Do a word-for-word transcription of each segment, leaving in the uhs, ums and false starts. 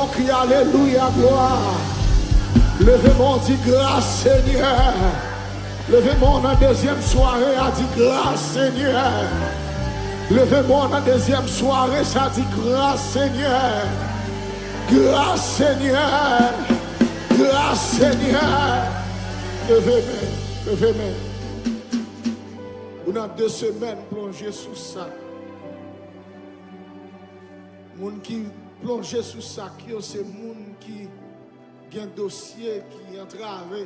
Kri alelouya, glwa. Leve men w, di gras, Senyè. Leve men w nan dezyèm sware a, di gras, Senyè. Leve men w nan dezyèm sware sa, di gras, Senyè. Gras, Senyè. Gras, Senyè. Leve men, leve men. Ou nan de semèn plonje sou sak. Moun ki plonje sou sak yo, se moun ki gen dosye ki antrave.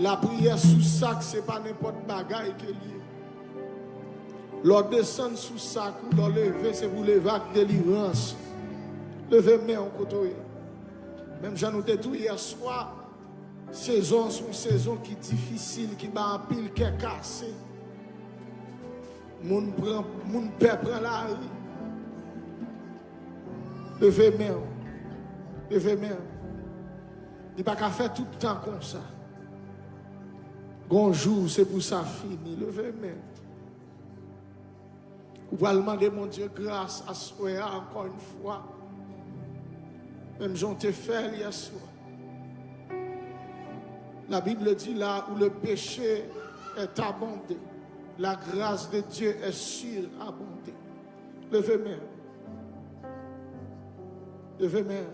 Lapriyè sou sak, se pa nenpòt bagay ke l ye. Lè w desann sou sak ou, lè w leve, se pou leve ak delivrans. Leve men w kote w ye. Menm jan nou te di w yèswa, sezon an se yon sezon ki difisil, ki bay anpil kè kase. Moun pran, moun pè pran lari. Leve men w. Leve men w. Li pa ka fè tout tan konsa. Gon jou, se pou sa fini. Leve men w. Ou pral mande Bondye gras aswè a, ankò yon fwa. Menm jan w te fè l yèswa. La Bible dit, là où le péché est abondé, la grâce de Dieu est surabondée. Leve men. Leve men.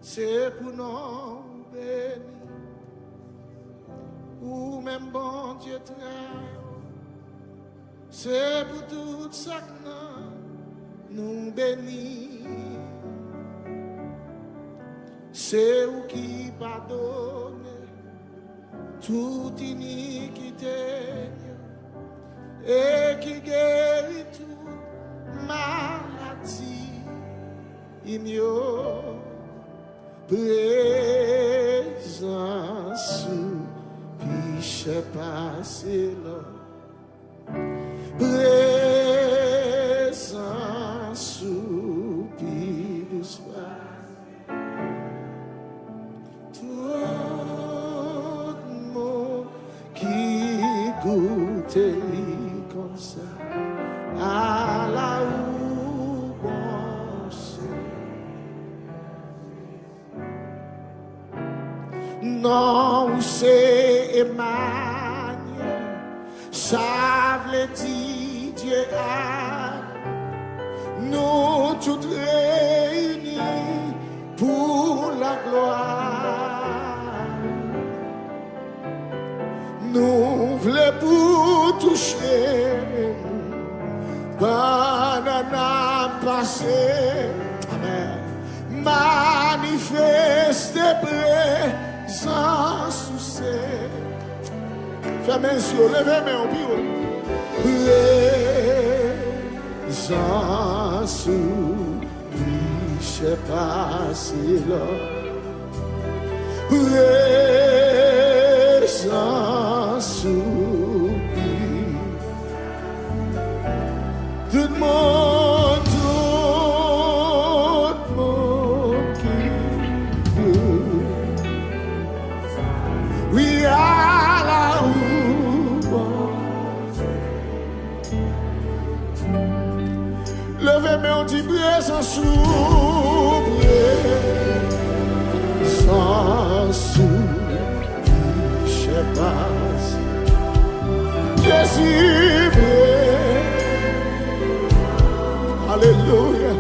Se pou non w beni, ou menm Bondye trè wo. Se pou tout sa k nan nou beni. Se ou ki padone tout inikite n yo e ki geri tout maladi n yo. Prezans ou pi chè pase lò. Prezans ou pi dous pase. Tout moun ki goute li konn sa. Ala ou bon Senyè. Non ou se Emanyèl, sa vle di Dye a nou. Nou tout reyini pou laglwa. Nou vle pou w touche nou pandan n ap pase. Amèn. Manifeste prezans ou, Senyè. Fèmen zye w, leve men w pi wo. Prezans ou pi chè pase lò. Prezans ou pi. Tout moun, tout moun ki. Wi, ala ou bon. Leve men w, di prezans ou, prezans ou, chè pase. Jezi, pre-, alelouya.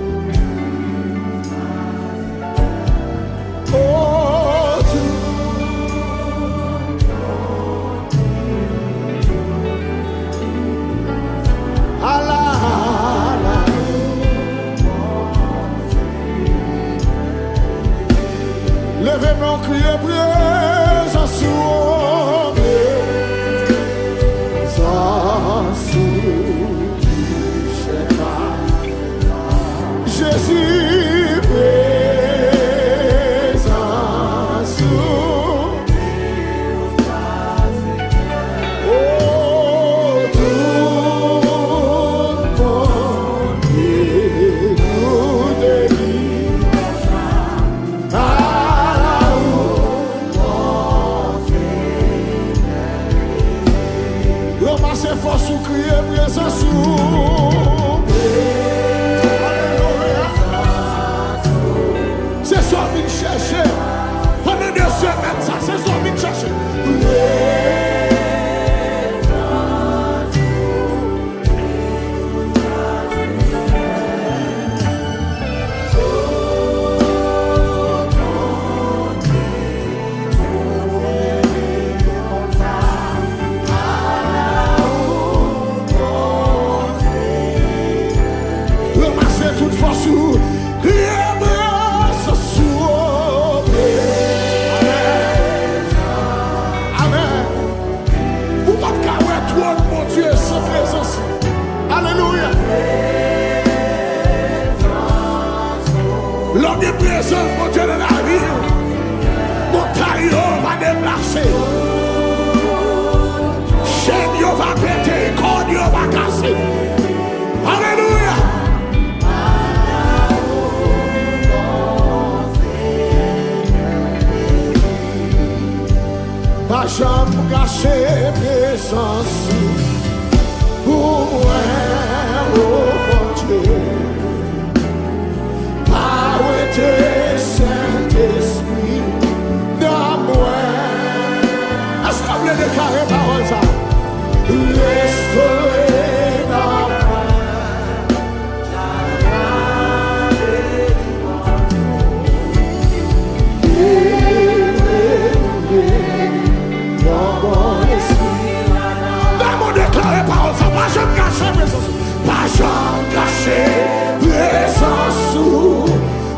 Oh, tout. Ala, ala. Leve men w, kriye prezans ou, oh, prezans Prezans ou. Alelouya. Se sa w vin chèche. Pandan de semèn sa, se sa w vin chèche. Ranmase tout fòs ou, kriye prezans ou. Amèn. Amèn. Ou p ap ka wè twòn Bondye san prezans li. Alelouya. Lè w gen prezans Bondye nan lavi w, montay yo va deplase. Chèn yo va pete, kòd yo va kase. Alelouya. Pa janm kache prezans ou pou mwen, o Bondye. Pa wete Sentespri nan mwen. Èske w vle deklare pawòl sa? Restore nan mwen. Yon bon lespri. Lè mwen deklare pawòl sa, pa janm kache prezans ou. Pa janm kache prezans ou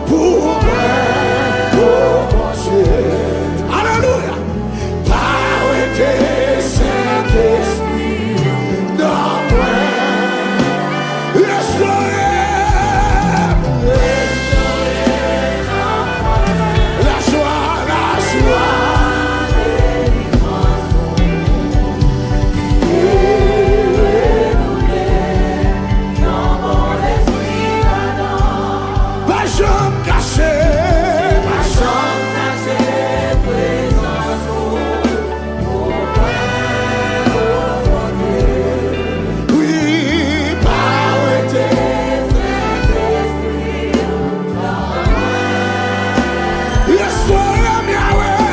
pou mwen, o Bondye. Alelouya. Pa wete Sentespri nan mwen. Restore m. Lajwa, lajwa. Pa janm kache, pa janm kache prezans ou. Wi, pa wete Sentespri w nan mwen. Restore m, Yahweh.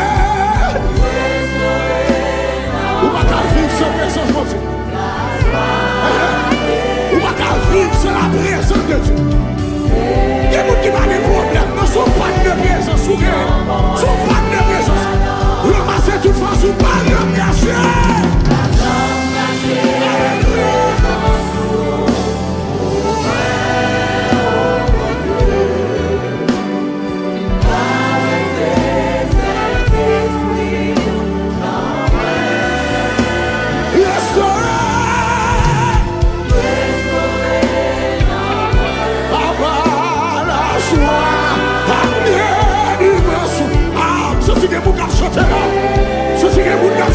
Ou pa ka viv san prezans Bondye. Ou pa ka viv san la prezans de Dye. Gen moun ki pa gen pwoblèm, non, se yon pàn de prezans ou genyen. Se yon pàn de prezans. Ranmase tout fòs ou, pa janm kache. Alelouya. Restore. Papa, lajwa, amèn, imans. Ah, m santi gen moun k ap chante la. M santi gen moun k ap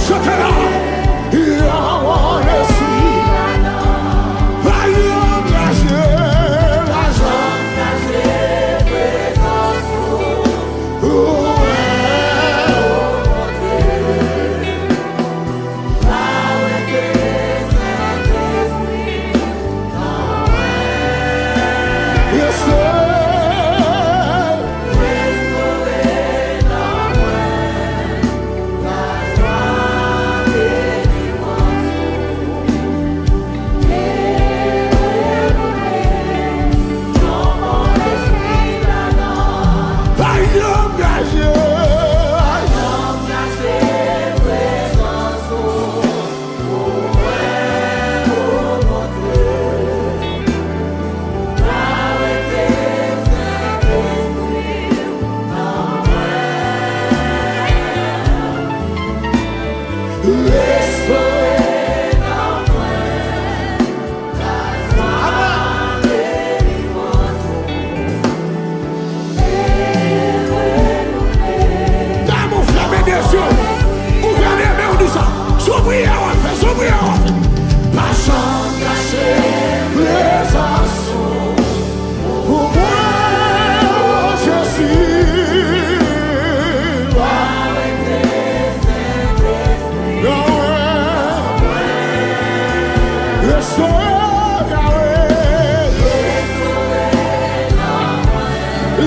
Yahweh,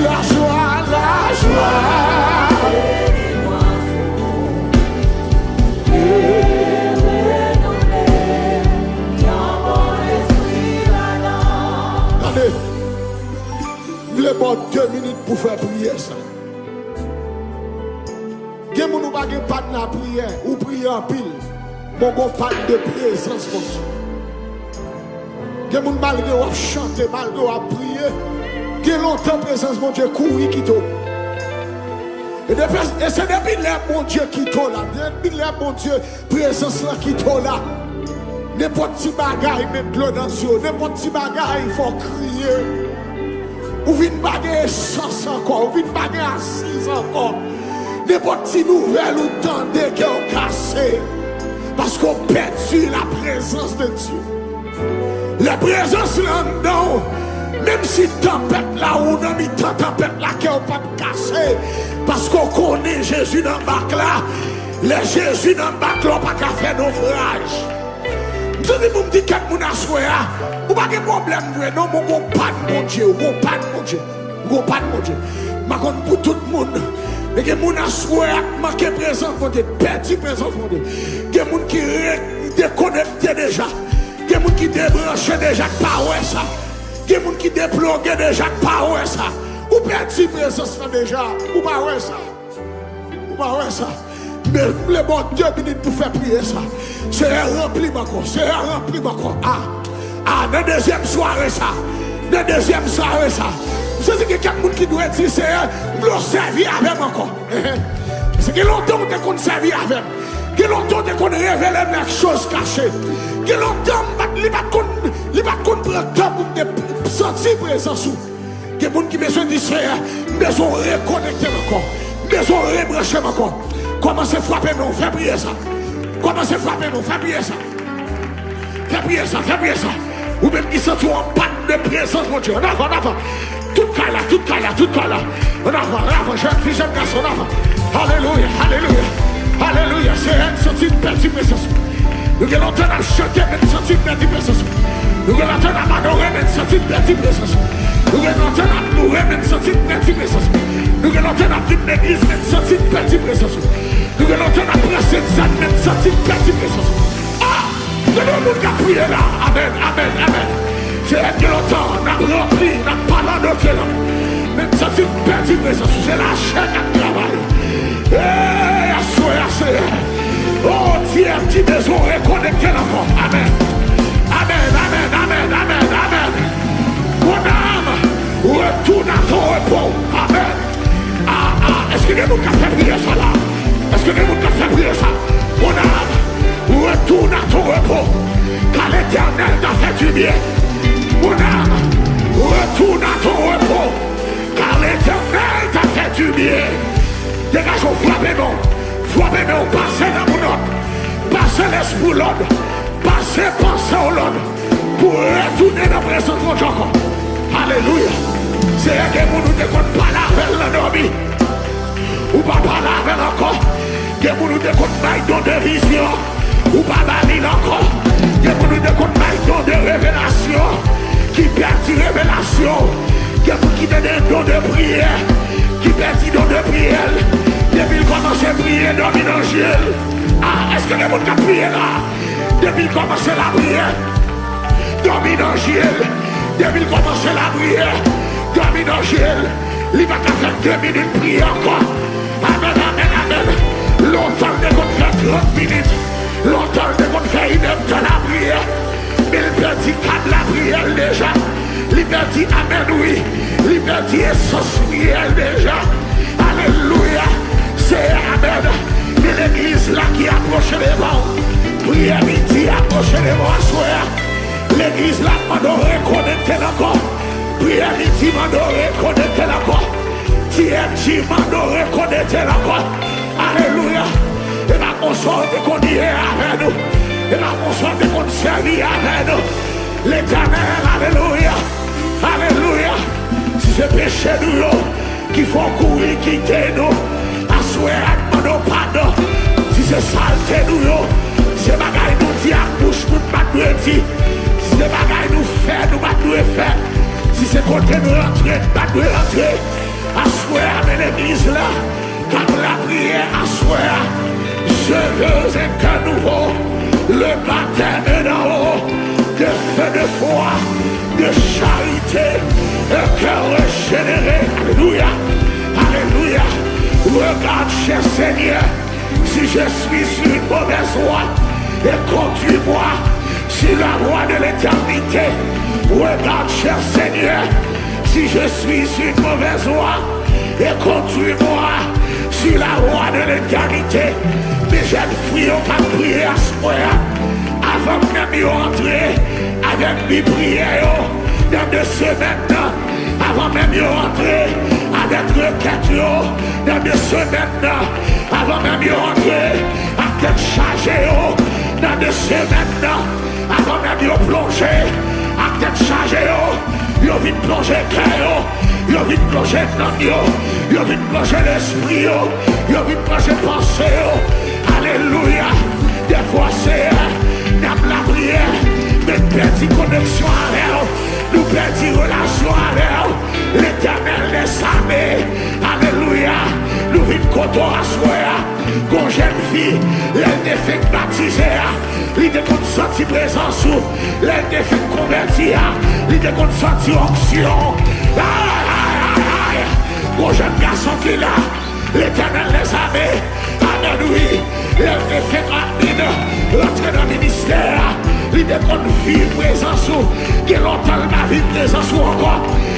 lajwa, lajwa. Tande, m vle ba w de minit pou fè priyè sa. Gen moun ou pa gen pàn lapriyè, ou priye anpil, men w gon pàn de prezans Bondye. Gen moun malgre w ap chante, malgre w ap priye, gen lontan prezans Bondye kouri kite w. E depi, e se depi lè Bondye kite w la, depi lè Bondye prezans lan kite w la. Nenpòt ti bagay met dlo nan zye w, nenpòt ti bagay fè w kriye. Ou vin pa gen esans ankò, ou vin pa gen asiz ankò. Nenpòt ti nouvèl ou tande, kè w kase. Paske w pèdi la prezans de Dye. Lè prezans lan anndan w, menm si tanpèt la, ou nan mitan tanpèt la, kè w p ap kase. Paske w konnen Jezi nan bak la. Lè Jezi nan bak la, w pa ka fè nofraj. M santi pou m di kèk moun aswè a, ou pa gen pwoblèm vre non, men w gon pàn Bondye, w gon pàn Bondye, w gon pàn Bondye. M pa konn pou tout moun, men gen moun aswè a k manke prezans Bondye, pèdi prezans Bondye. Gen moun ki re-, dekonekte deja. Gen moun ki debranche deja, k pa wè sa. Gen moun ki deploge deja, k pa wè sa. Ou pèdi prezans lan deja, ou pa wè sa. Ou pa wè sa. Men m vle ba w de minit pou fè priyè sa. Seyè, ranpli m ankò. Seyè, ranpli m ankò. A, a, nan dezyèm sware sa. Nan dezyèm sware sa. M santi gen kèk moun ki dwe di, Seyè, m vle w sèvi avè m ankò. Se gen lontan w te konn sèvi avè m. Gen lontan w te konn revele m lè choz kache. Gen lontan m pa t, li pa t konn, li pa t konn pran tan pou m te p-, santi prezans ou. Gen moun ki bezwen di, Seyè, m bezwen w rekonekte m ankò. M bezwen w rebranche m ankò. Kòmanse frape men w, fè priyè sa. Kòmanse frape men w, fè priyè sa. Fè priyè sa, fè priyè sa. Ou menm ki santi w an pàn de prezans Bondye. Annavan, annavan. Tout kay la, tout kay la, tout kay la. Annavan, annavan, jèn fi, jèn gason, annavan. Alelouya, alelouya. Alelouya. Seyè, m santi m pèdi prezans ou. Nou gen lontan n ap chante, men n santi n pèdi prezans ou. Nou gen lontan n ap adore, men n santi n pèdi prezans ou. Nou gen lontan n ap louwe, men n santi n pèdi prezans ou. Nou gen lontan n ap vin legliz, men n santi n pèdi prezans ou. Nou gen lontan n ap pran sentsèn, men n santi n pèdi prezans ou. Ah! Gen de moun k ap priye la. Amèn, amèn, amèn. Seyè, gen lontan n ap ranpli, n ap pale an dòt lang. Men n santi n pèdi prezans ou. Se lachè k ap travay. Ey, aswè a, Seyè. O, Dye m ki bezwen rekonekte l ankò. Amèn. Amèn, amèn, amèn, amèn, amèn. Mon âme, retourne à ton repos. Amèn. Ah, ah, èske gen moun k ap fè priyè sa la? Èske gen moun k ap fè priyè sa? Mon âme, retourne à ton repos, car l'Éternel t'a fait du bien. Mon âme, retourne à ton repos, car l'Éternel t'a fait du bien. Degaje w, frape men w, frape men w, pase nan moun lòd, pase lespri w lòd, pase panse w lòd, pou w retounen nan prezans Bondye ankò. Alelouya. Seyè, gen moun ou te konn pale avè l nan dòmi. Ou pa pale avè l ankò. Gen moun ou te konn bay don de vizyon. Ou pa ba li l ankò. Gen moun ou te konn bay don de revelasyon. Ki pèdi revelasyon. Gen moun ki te gen don de priyè. Ki pèdi don de priyè l. Depi l kòmanse priye, dòmi nan je l. Ah, èske gen moun k ap priye la? Depi l kòmanse lapriyè, dòmi nan je l. Depi l kòmanse lapriyè, dòmi nan je l. Li pa ka fè de minit priye ankò. Amèn, amèn, amèn. Lontan l te konn fè trant minit. Lontan l te konn fè inèdtan lapriyè. Men l pèdi kad lapriyè l deja. Li pèdi amèn wi. Li pèdi esans priyè l deja. Alelouya. Seyè, amèn. Men legliz la ki apwoche devan w. Priyè midi apwoche devan w aswè a. Legliz la mande w rekonekte l ankò. Priyè midi mande w rekonekte l ankò. T M J mande w rekonekte l ankò. Alelouya. E pa konsa w te konn ye avè nou. E pa konsa w te konn sèvi avè nou. Letènèl, alelouya. Alelouya. Si se peche nou yo ki fè w kouri kite nou, aswè a n mande w padon. Si se salte nou yo, si se bagay nou di ak bouch nou n pa t dwe di, si dwe fè, si se kote nou rantre, n pa dwe rantre. Aswè a, men legliz la k ap lapriyè aswè a. Je veux un cœur nouveau, le baptême d'en haut, de feu, de foi, de charité, un cœur régénéré. Alelouya, alelouya. Regarde, cher Seigneur, si je suis sur une mauvaise voie, et conduis-moi sur la voie de l'éternité. Regarde, cher Seigneur, si je suis sur une mauvaise voie, et conduis-moi sur la voie de l'éternité. Men jèn fi yo k ap priye aswè a, avan menm yo antre avèk bi priyè yo nan de semèn nan, avan menm yo antre avèk rekèt yo nan de semèn nan, avan menm yo antre ak tèt chaje yo nan de semèn nan, avan menm yo plonje ak tèt chaje yo, yo vin plonje kè yo, yo vin plonje nanm yo, yo vin plonje lespri yo, yo vin plonje panse yo. Alelouya! Dèfwa, Seyè, n ap lapriyè, men n pèdi koneksyon avè w, nou pèdi relasyon avè w. Letènèl dèzame, alelouya, nou vin kote w aswè a. Gon jèn fi, lè l te fenk batize a, li te konn santi prezans ou. Lè l te fenk konvèti a, li te konn santi onksyon. Ay, ay, ay, ay! Gon jèn gason ki la, Letènèl dèzame, amèn, wi. Lè l te fenk admin, rantre nan ministè a, li te konn viv prezans ou. Gen lontan l pa viv prezans ou ankò.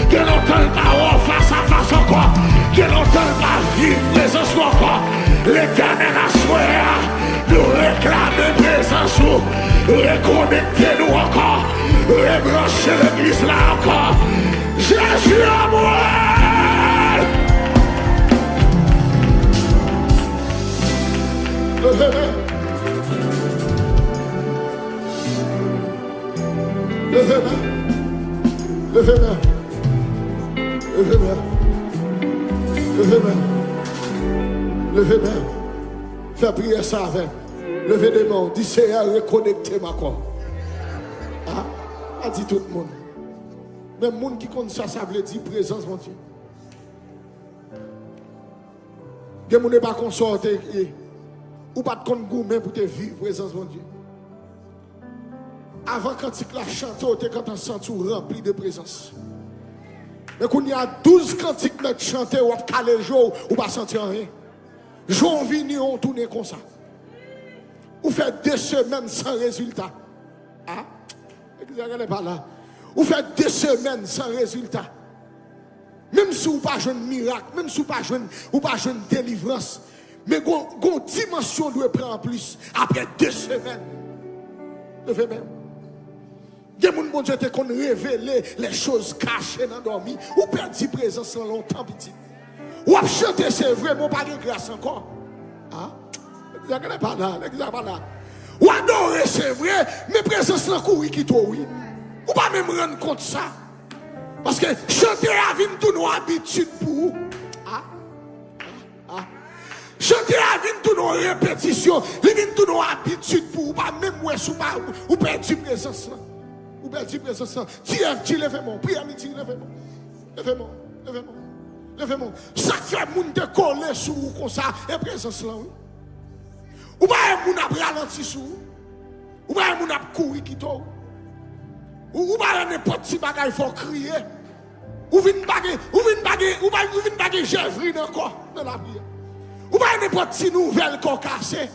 Gen lontan l pa wè w fas a fas ankò. Gen lontan l pa viv prezans ou ankò. Letènèl, aswè a, nou reklame prezans ou. Rekonekte nou ankò. Rebranche legliz la ankò. Jezi anmwe! Leve men. Leve men. Leve men. Leve men. Leve men. Leve men. Fè priyè sa avè m. Leve de men w. Di, Seyè, rekonekte m ankò. A? A di tout moun. Men moun ki konn sa, sa vle di prezans Bondye. Gen moun e pa konsa w te ye. Ou pa t konn goumen pou te viv prezans Bondye. Avan kantik la chante, w te gentan santi w ranpli de prezans. Men kounye a, douz kantik mèt chante, w ap kale je w, ou pa santi anyen. Je w vini, w tounen konsa. Ou fè de semèn san rezilta. A? Legliz la genlè pa la. Ou fè de semèn san rezilta. Menm si w pa jwenn mirak, menm si w pa jwenn, ou pa jwenn delivrans, men gon, gon dimansyon w dwe pran anplis apre de semèn. Leve men w. Gen moun Bondye te konn revele les choses cachées nan dòmi. Ou pèdi prezans lan lontan, pitit. W ap chante, se vre, men w pa gen gras ankò. A? Legliz la genlè pa la, legliz la pa la. W adore, se vre, men prezans lan kouri kite w, wi. Ou pa menm rann kont sa. Paske chante a vin tounen yon abitid pou ou. A? A? A? Chante a vin tounen yon repetisyon, li vin tounen yon abitid pou ou. Ou pa menm wè si w pa, ou pèdi prezans lan. Ou pèdi prezans lan. T F G, leve men w. Priyè midi, leve men w. Leve men w. Leve men w. Leve men w. Sa k fè moun te kole sou ou konsa, e prezans lan, wi. Ou pa wè moun ap ralanti sou ou. Ou pa wè moun ap kouri kite w. Ou, ou pa wè nenpòt ti bagay fè w kriye. Ou vin pa gen, ou vin pa gen, ou pa, ou vin pa gen jèvrin ankò nan lapriyè. Ou pa gen nenpòt ti nouvèl kè w kase.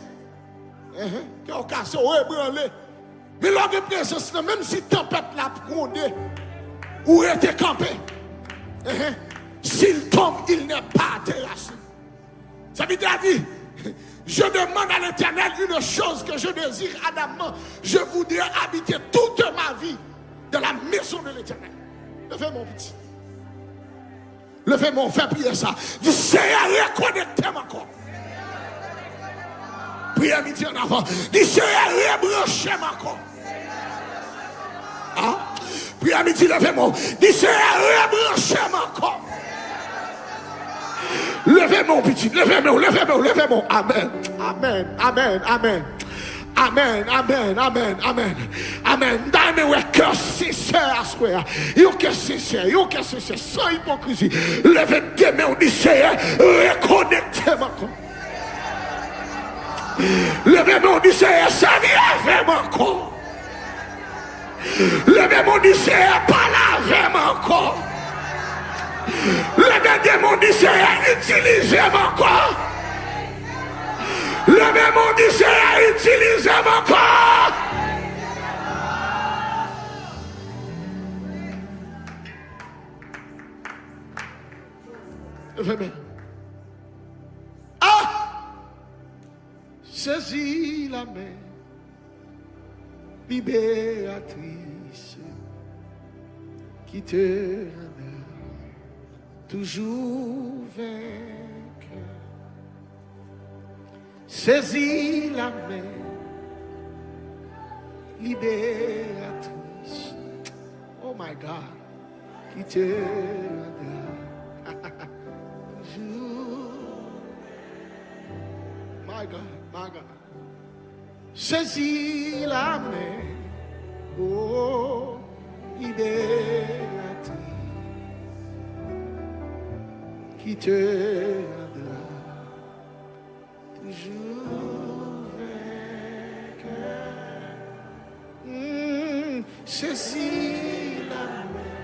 Enhen, kè w kase, w ebranle. Men lè w gen prezans lan, menm si tanpèt la ap gwonde, ou rete kanpe. Enhen. S'il tombe, il n'est pas terrassé. Sèvitè a di, je demande à l'Éternel une chose que je désire ardemment. Je voudrais habiter toute ma vie dans la maison de l'Éternel. Leve men w, pitit. Leve men w, fè priyè sa. Di, Seyè, rekonekte m ankò. Priyè midi an avan. Di, Seyè, rebranche m ankò. A? Priyè midi, leve men w. Di, Seyè, rebranche m ankò. Leve men w, pitit. Leve men w, leve men w, leve men w. Amèn. Amèn, amèn, amèn. Amèn, amèn, amèn, amèn. Men, m ta renmen wè kè sensè aswè a. Yon kè sensè, yon kè sensè, san ipokrizi. Leve de men w, di, Seyè, rekonekte m ankò. Leve men w, di, Seyè, sèvi avè m ankò. Leve men w, di, Seyè, pale avè m ankò. Leve de men w, di, Seyè, itilize m ankò. Leve men w, di, Seyè, itilize m ankò. Leve men. Ah! Saisis la main libératrice qui te rendra toujours vainqueur. Saisis la main libératrice. Oh my God. Qui te rendra toujours. My God, my God. Saisis la main, oh, libératrice, qui te rendra toujours vainqueur. Hmm, saisis la main,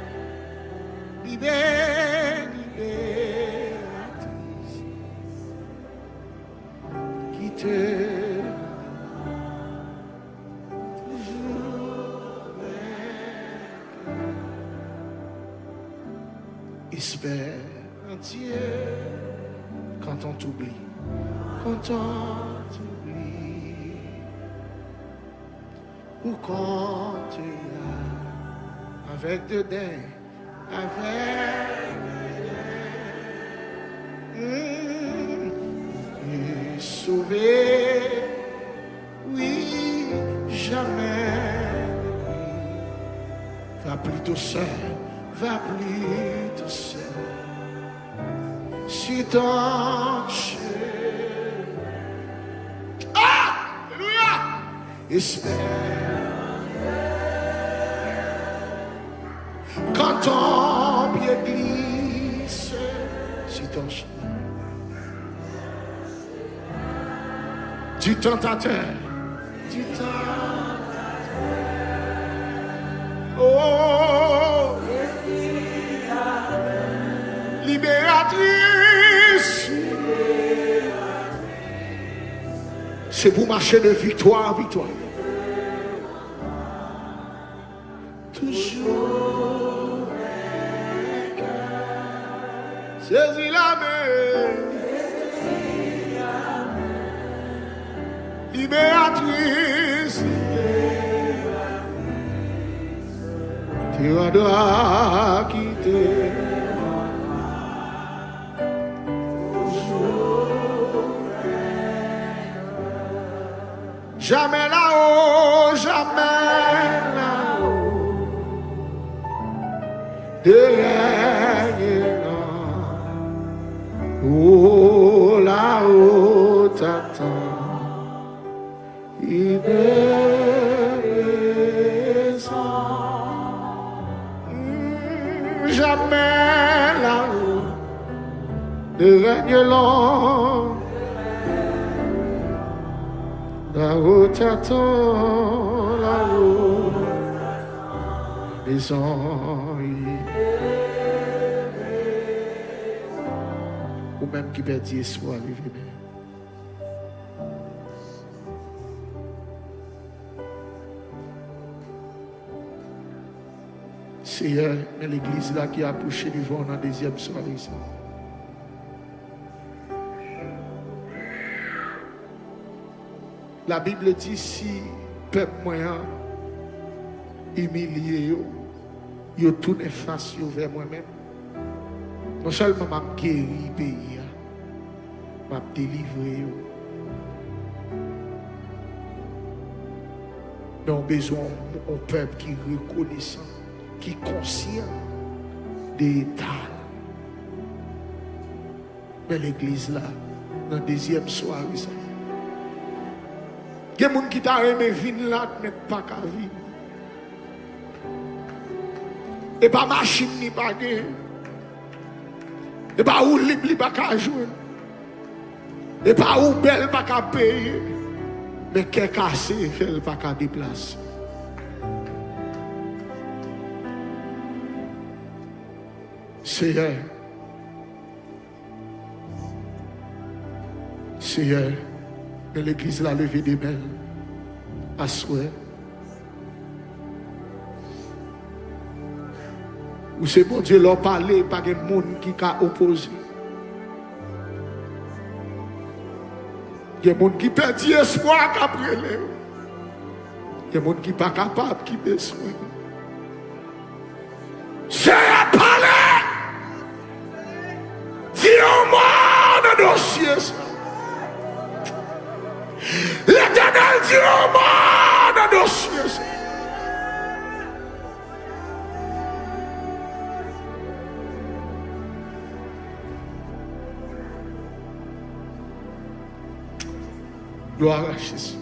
libératrice, qui te rendra toujours vainqueur. Espère en Dieu quand on t'oublie, quand on t'oublie. Ou kontera avèk de dèy, avèk de dèy. Hmm. Te sove, wi, jamè. Va plito sèl, va plito sèl. Si ton chemen. Alelouya! Espère quand ton pied glisse sur ton chemin. Du tentateur. Du tentateur. Oh. Libératrice. Se pou mache de viktwa an viktwa. Toujours vainqueur. Saisis la main. Libératrice. Te rendra, qui te rendra. Jamais là-haut, jamais là-haut. De règne là. Oh, là-haut t'attends. Il est présent. Jamais là-haut. Le règne long. Là-haut t'attends, là-haut. Maison. Ou menm ki pèdi espwa, leve men. Seyè, men legliz la ki apwoche devan w nan dezyèm sware sa. Labib di, si pèp mwen an imilye yo, yo tounen fas yo vè mwen menm, non sèlman m ap geri peyi a, m ap delivre yo. Men w bezwen yon, yon pèp ki rekonesan, ki konsyan de eta l. Men legliz la, nan dezyèm sware sa. Gen moun ki ta renmen vin la, men pa ka vin. E pa machin li pa genyen. E pa woulib li pa ka jwenn. E pa Uber li pa ka peye. Men kè kase fè l pa ka deplase. Seyè, Seyè, men legliz la leve de men l aswè. Ou se Bondye, lè w pale, pa gen moun ki ka opoze. Gen moun ki pèdi espwa k ap rele w. Gen moun ki pa kapab, ki bezwen. Seyè, pale! Di yon mo nan dosye sa. Letènèl, di yon mo nan dosye sa. Glwa a Jezi.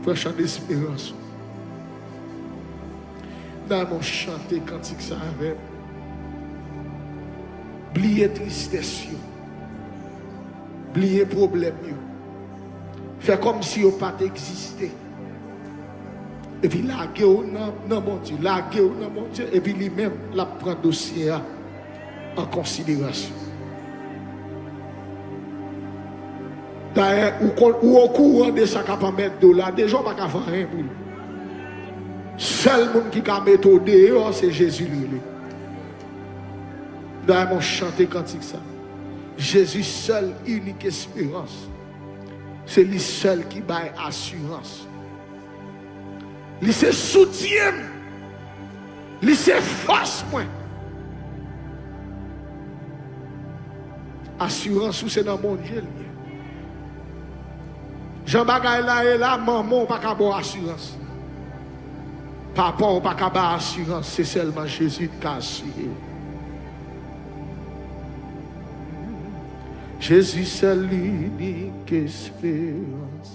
Pran chan desperans ou. Dam, chante kantik sa avè m. Bliye tristès yo. Bliye pwoblèm yo. Fè kòmsi yo pa t egziste. Epi lage w nan, nan Bondye. Lage w nan Bondye. Epi li menm, l ap pran dosye a an konsiderasyon. Dayè, ou konn, ou okouran de sa k ap anmède w la. Deja w pa ka fè anyen pou li. Sèl moun ki ka mete w deyò, se Jezi li rele. Dayè, mwen chante kantik sa. Jezi sèl inik esperans. Se li sèl ki bay asirans. Li se soutyen m. Li se fòs mwen. Asirans ou se nan Bondye l ye. Jan bagay la ye la, manman w pa ka ba w asirans. Papa w pa ka ba asirans, se sèlman Jezi k ka asire w. Jezi sèl inik esperans.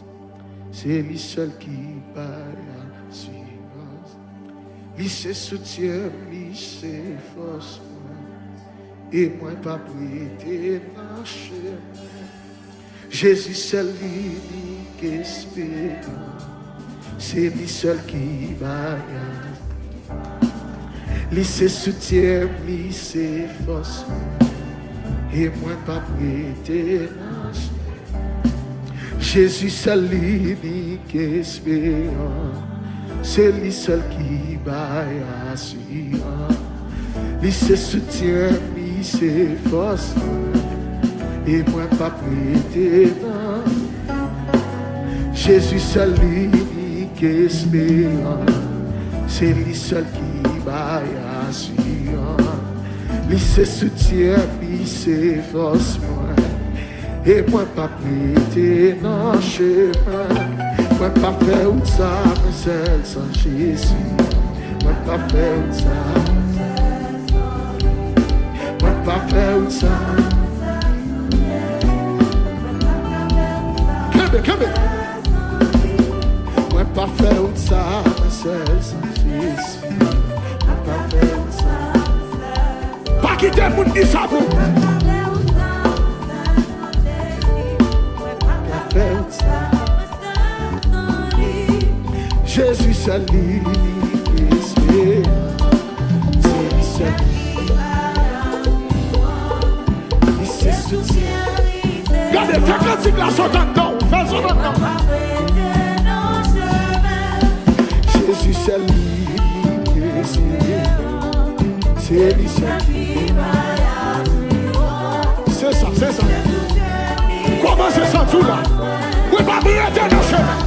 Se li sèl ki bay asirans. Li se soutyen m, li se fòs mwen. E mwen p ap rete nan chemen. Jezi sèl inik esperans. Se li sèl ki bay. Li se soutyen m, li se fòs mwen. E mwen p ap rete nan Jezi sèl inik esperans, se li sèl ki bay asirans. Li se soutyen m, li se fòs mwen, e mwen p ap rete nan. Jezi sèl inik esperans, se li sèl ki bay asirans. Li se soutyen m, li se fòs mwen. E mwen p ap rete nan chemen. Mwen p ap fè wout sa, men sèl san Jezi. Mwen p ap fè wout sa. Mwen p ap fè wout sa. Kenbe, kenbe. Mwen p ap fè wout sa, men sèl san Jezi. Mwen p ap fè wout sa. Pa kite moun di sa pou. Jezi sèl inik esperans. Se li sèl. Li se soutyen. Gade, fè kantik la sot anndan w, fè l sot anndan w. Jezi sèl inik esperans. Se li sèl. Se sa, se sa. Kòmanse santi w la. Mwen p ap rete nan chemen.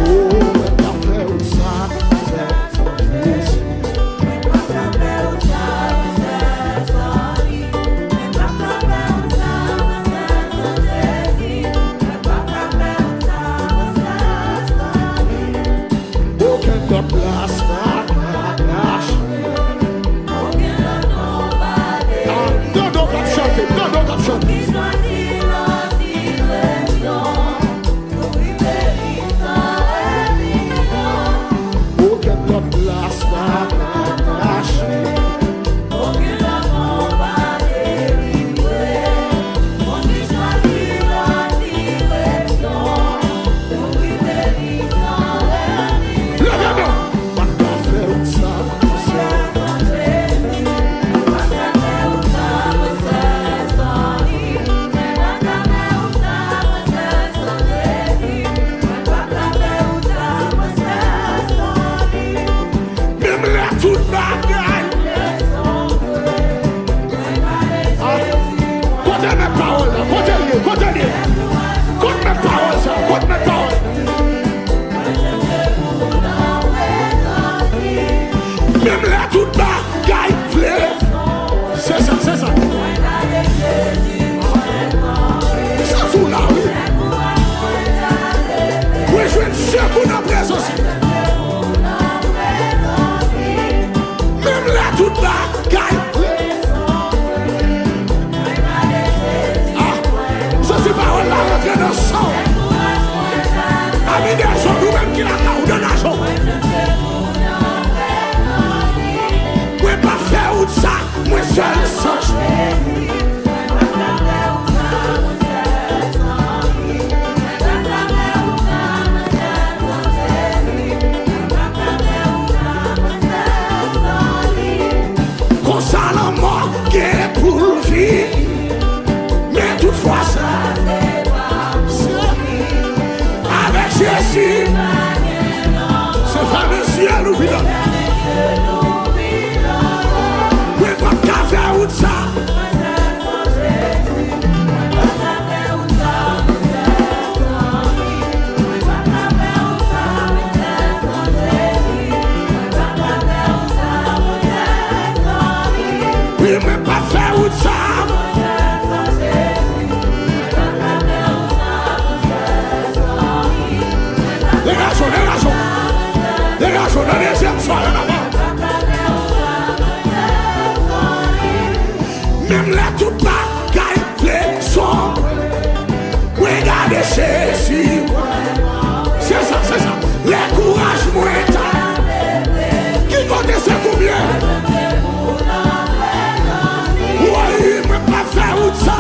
Oh, mwen p ap fè wout sa. Okenn lòt plas pa ka mache. Tande w k ap chante, tande w k ap chante. Okenn lòt plas Alelouya. Mwen p ap ka fè wout sa. Wi, mwen p ap fè wout sa. Degaje w, degaje w. Degaje w nan dezyèm swa yo, papa. Menm lè tout bagay vle sonbre, mwen gade Jezi. Se sa, se sa. Lè kouraj mwen ta. Ki kote sekou m ye? Woy, mwen p ap fè wout sa.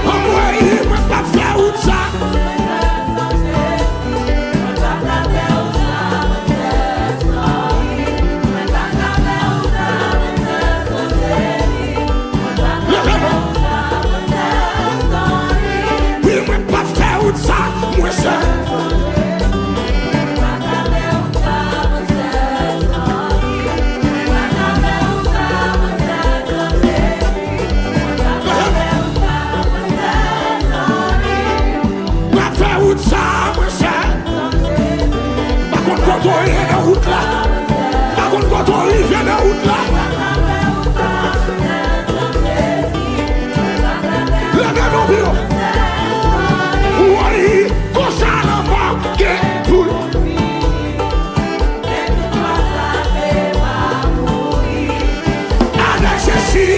Anmwey, mwen p ap fè wout sa. Leve men. Wi, mwen p ap fè wout sa, mwen sèl. Leve men. Pa fè wout sa, mwen sèl. Pa konn kote w ye nan wout la. Pa konn kote w rive nan wout la. Leve men w pi wo. Woy, konsa lanmò gen pou l. Avèk Jezi.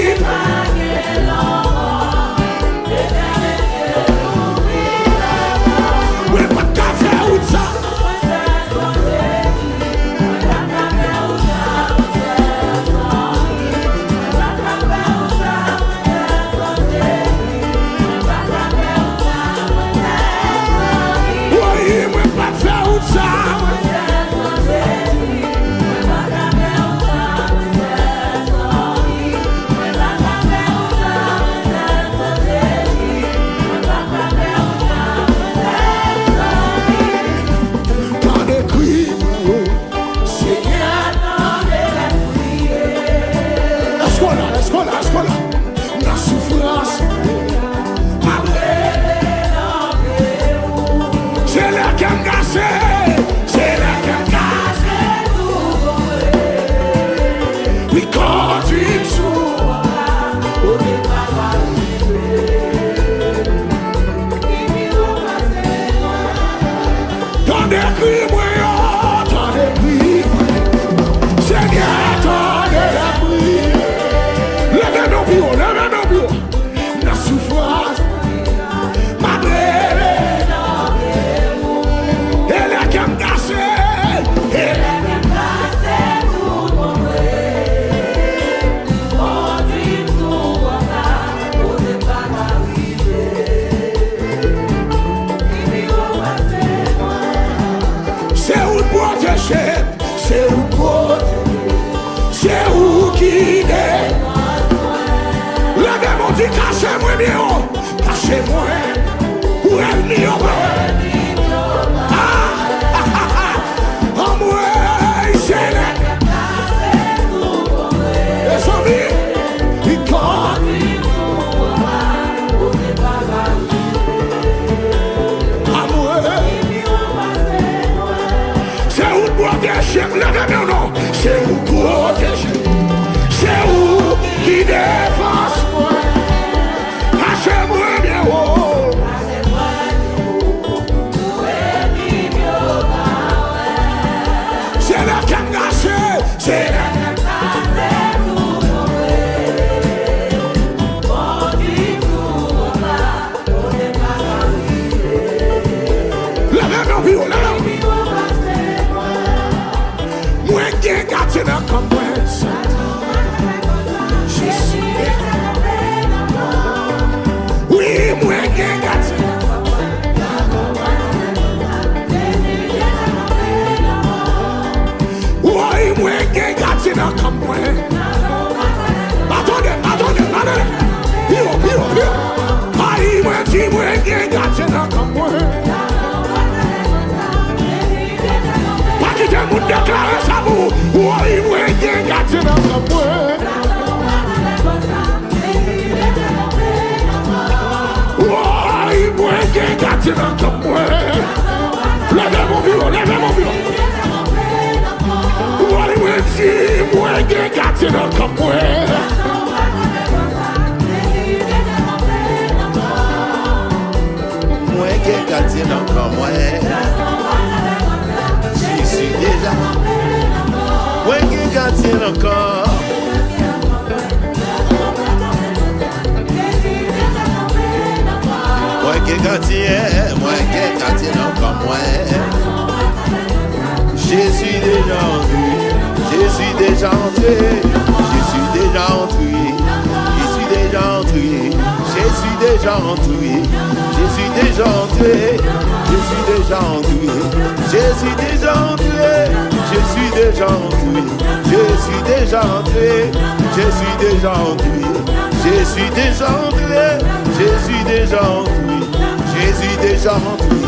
Mwen pa t ka fè wout sa. Woy, mwen pa t fè wout sa. Tande kri mwen, o Senyè, tande lè m kriye. Èske w la, èske w la, èske w la? Nan soufrans, m ap rele non w. Se lè kè m kase, se lè kè m kase tou bon vre. Wi, kondui m sou wòl la, kote m pa ka rive. Tande kri mwen yo, tande kri mwen. Senyè, tande lè m kriye. Leve men w pi wo, leve men w pi wo. Nan soufrans, m ap rele non w. E lè kè m kase, e lè kè m kase tou bon vre. Mwen. Atann, atann, atann. Pi wo, pi wo, pi wo. Ay, mwen di mwen gen gadyen nan kan mwen. Pa kite moun deklare sa pou ou. Woy, mwen gen gadyen nan kan mwen. Woy, mwen gen gadyen nan kan mwen. Leve men w pi wo, leve men w pi wo. Woy, mwen di, mwen gen gadyen nan kan mwen. Mwen gen gadyen nan kan mwen. Jezi deja. Mwen gen gadyen nan kan. Mwen gen gadyen, mwen gen gadyen nan kan mwen. Jezi deja antre, Jezi deja antre, Jezi deja antre, Jezi deja antre, Jezi deja antre, Jezi deja antre, Jezi deja antre, Jezi deja antre, Jezi deja antre, Jezi deja antre, Jezi deja antre, Jezi deja antre, Jezi deja antre, Jezi deja antre.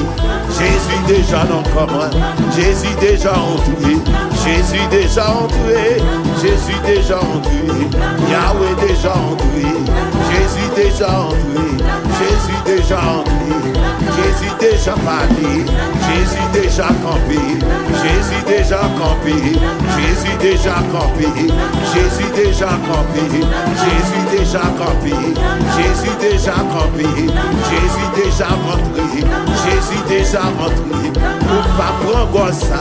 Jezi deja nan kan mwen. Jezi deja antre. Jezi deja antre. Jezi deja antre. Yawe deja antre. Jezi deja antre. Jezi deja antre. Jezi deja pale. Jezi deja kanpe. Jezi deja kanpe. Jezi deja kanpe. Jezi deja kanpe. Jezi deja kanpe. Jezi deja kanpe. Jezi deja rantre. Jezi deja rantre. Ou pa pran gòj sa.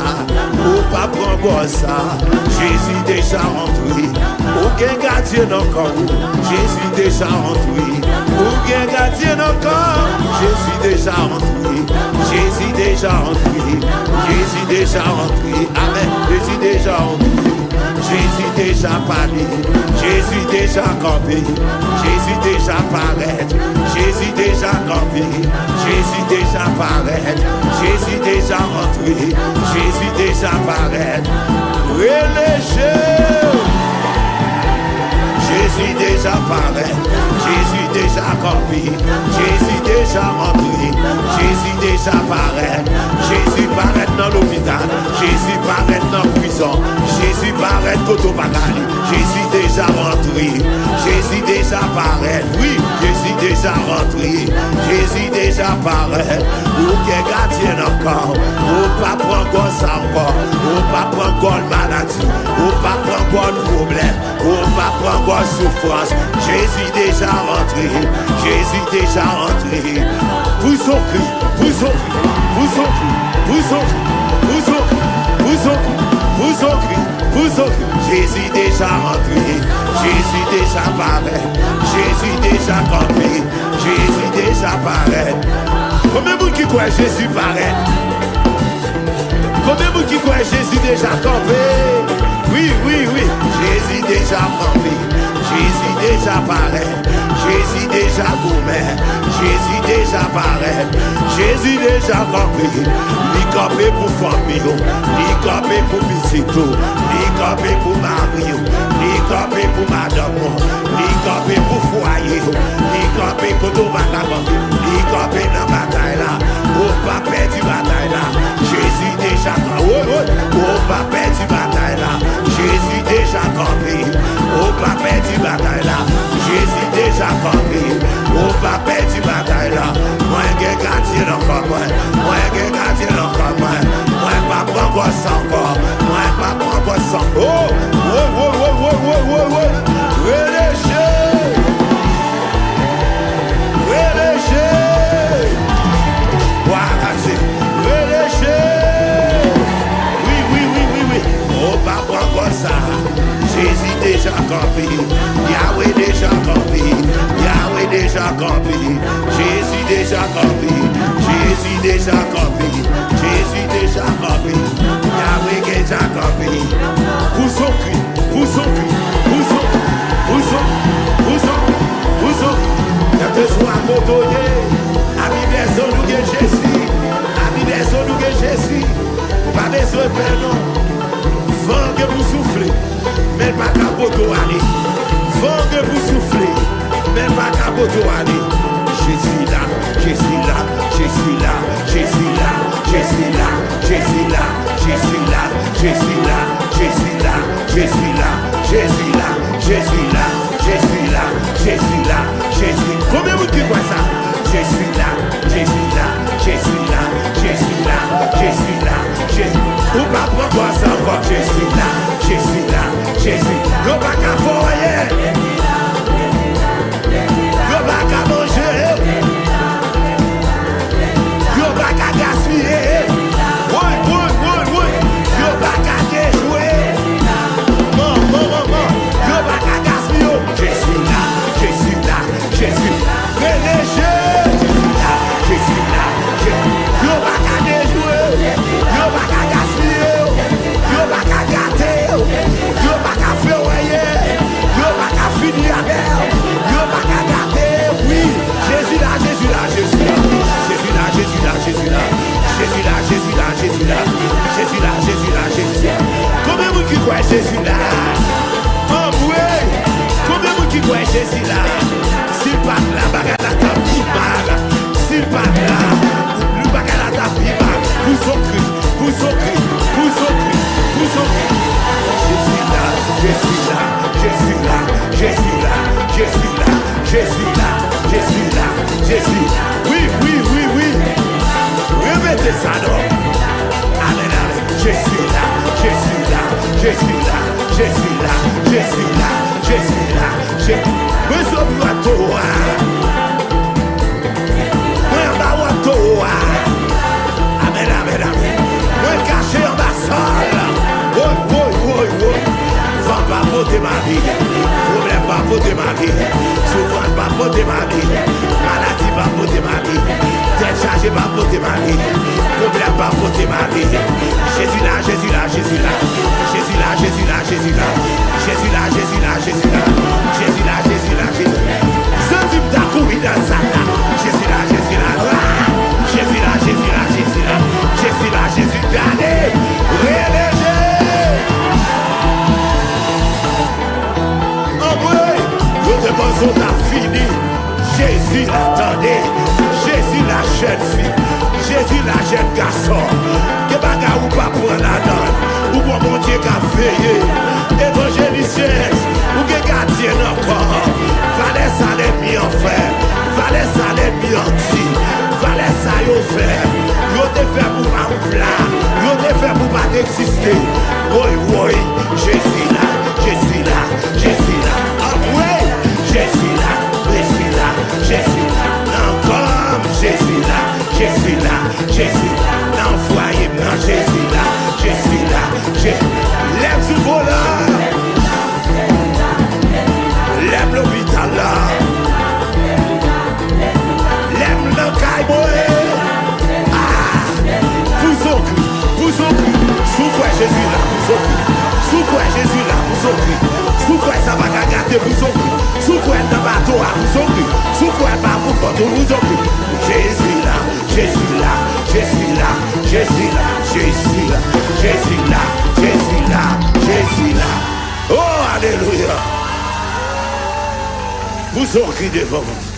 Ou pa pran gòj sa. Jezi deja rantre. Ou gen gadyen nan kan ou. Jezi deja rantre. Ou gen gadyen nan kan. Jezi deja rantre. Jezi deja rantre. Jezi deja rantre. Amèn. Jezi deja rantre. Jezi deja pale. Jezi deja kanpe. Jezi deja parèt. Jezi deja kanpe. Jezi deja parèt. Jezi deja rantre. Jezi deja parèt. Rele Jezi. Jezi deja parèt. Jezi deja kanpe. Jezi deja rantre. Jezi deja parèt. Jezi parèt nan lopital. Jezi parèt nan prizon. Jezi parèt kote w pa ka ale. Jezi deja rantre. Jezi deja parèt. Wi, Jezi deja rantre. Jezi deja parèt. Ou gen gadyen nan kan w. Ou pa pran gòj sa ankò. Ou pa pran gòj maladi. Ou pa pran gòj pwoblèm. Ou pa pran gòj soufrans. Jezi deja rantre. Jezi deja rantre. Pouse yon kri, pouse yon kri, pouse yon kri, pouse yon kri, pouse yon kri, pouse yon kri, pouse yon kri, pouse yon kri. Jezi deja rantre. Jezi deja parèt. Jezi deja kanpe. Jezi deja parèt. Konbyen moun ki kwè Jezi parèt? Konbyen moun ki kwè Jezi deja kanpe? Wi, wi, wi. Jezi deja kanpe. Jezi deja parèt. Jezi deja goumen. Jezi deja parèt. Jezi deja kanpe. Li kanpe pou fanmi w. Li kanpe pou pitit ou. Li kanpe pou mari w. Li kanpe pou madanm ou. Li kanpe pou fwaye w. Li kanpe kote w pa ka kanpe. Li kanpe nan batay la. Ou pa pèdi batay la. Jezi deja kanpe. Woy, woy. Ou pa pèdi batay la. Jezi deja kanpe. Ou pa pèdi batay la. Jezi deja kanpe. Ou pa pèdi batay la. Mwen gen gadyen nan kò mwen. Mwen gen gadyen nan kò mwen. Mwen pa pran gòj sa ankò. Mwen pa pran gòj sa ankò. Oh! Woy, woy, woy, woy, woy, woy, woy. Rele Jezi. Rele Jezi. Bwa kase. Rele Jezi. Wi, wi, wi, wi, wi. Ou pa pran gòj sa. Jezi deja kanpe. Yawe deja kanpe. Yawe deja kanpe. Jezi deja kanpe. Jezi deja kanpe. Jezi deja kanpe. Yawe deja kanpe. Pouse yon kri. Pouse yon kri, pouse yon kri, pouse yon kri, pouse yon kri, pouse yon kri. Kèlkeswa kote w ye, a mi bèzwen nou gen Jezi, a mi bèzwen nou gen Jezi. Ou pa bezwen pè non. Van gen pou soufle, men l pa ka Pote w ale. Van gen pou soufle, men l pa ka pote w ale. Jezi la, Jezi la, Jezi la, Jezi la, Jezi la, Jezi la, Jezi la, Jezi la, Jezi la, Jezi la, Jezi la, Jezi la, Jezi la, Jezi la, Jezi. Konbyen moun ki kwè sa? Jezi la, Jezi la, Jezi la, Jezi la, Jezi la, Jezi. Ou pa pran pwa sa ankò. Jezi la, Jezi la, Jezi. Yo pa ka fè w anyen. Yo pa ka manje. Yo pa ka gaspiye. Woy, woy, woy, woy. Yo pa ka dejwe. Man, man, man, man. Yo pa ka gaspiye. Jezi la, Jezi la, Jezi. Rele Jezi la, Jezi la, Jezi. Yo pa ka dejwe. Yo pa ka gaspiye. Yo pa ka gate. Yo pa ka fè w anyen. Yo pa ka fini avè w. Yo pa ka gate w. Wi, Jezi la, Jezi la, Jezi la. Jezi la, Jezi la, Jezi la. Jezi la, Jezi la, Jezi la. Jezi la, Jezi la, Jezi la. Konbyen moun ki kwè Jezi la? Anmwey! Konbyen moun ki kwè Jezi la? Si l pa t la, bagay la t ap pi mal. Si l pa t la, bagay la t ap pi mal. Pou Jezikri, pou Jezikri, pou Jezikri, pou Jezikri. Jezi la, Jezi la, Jezi la, Jezi la, Jezi la, Jezi la, Jezi la, Jezi. Wi, wi, wi, wi. Repete sa non. Amèn, amèn. Jezi la, Jezi la, Jezi la, Jezi la, Jezi la, Jezi la, Jezi. Mwen sot bwa towo a. Mwen anba wòb towo a. Amèn, amèn, amèn. Mwen kache anba sòl. Woy, woy, woy, woy. Van pa pote mali. Pwoblèm pa pote mali. Soufrans pa pote mali. Maladi pa pote mali. Tèt chaje pa pote mali. Pwoblèm pa pote mali. Jezi la, Jezi la, Jezi la. Jezi la, Jezi la, Jezi la. Jezi la, Jezi la, Jezi la. Jezi la, Jezi la, Jezi la. Santi m ta kouri nan sal la. Jezi la, Jezi la. Ah! Jezi la, Jezi la, Jezi la. Jezi la, Jezi, gade. Rele Jezi. Anmwey, yo te panse w t ap fini. Jezi la, tande. Jezi la, jèn fi. Jezi la, jèn gason. Gen bagay ou pa pran ladan l. Ou gon Bondye k ap veye. Evanjelis James, ou gen gadyen nan kò. Valè sa lènmi an fè. Valè sa lènmi an di. Valè sa yo fè. Yo te fè pou pa w la. Yo te fè pou pa t egziste. Woy, woy. Jezi la, Jezi la, Jezi la. Anmwey. Jezi la, Jezi la, Jezi la. Nan kò m, Jezi la, Jezi la, Jezi la. Nan fwaye m nan, Jezi la, Jezi la, Je-, lè m sou volan. Lè m lopital la. Lè m nan kay mwen. Ah! Pou Jezikri, pou Jezikri. Si w kwè Jezi la, pou Jezikri. Si w kwè Jezi la, pou Jezikri. Si w kwè sa pa ka gate, pou Jezikri. Si w kwè l nan bato a, pou Jezikri. Si w kwè l pa pou kont ou, pou Jezikri. Jezi la, Jezi la, Jezi la, Jezi la, Jezi la, Jezi la, Jezi la, Jezi la. Oh, alelouya! Pou Jezikri devan Bondye.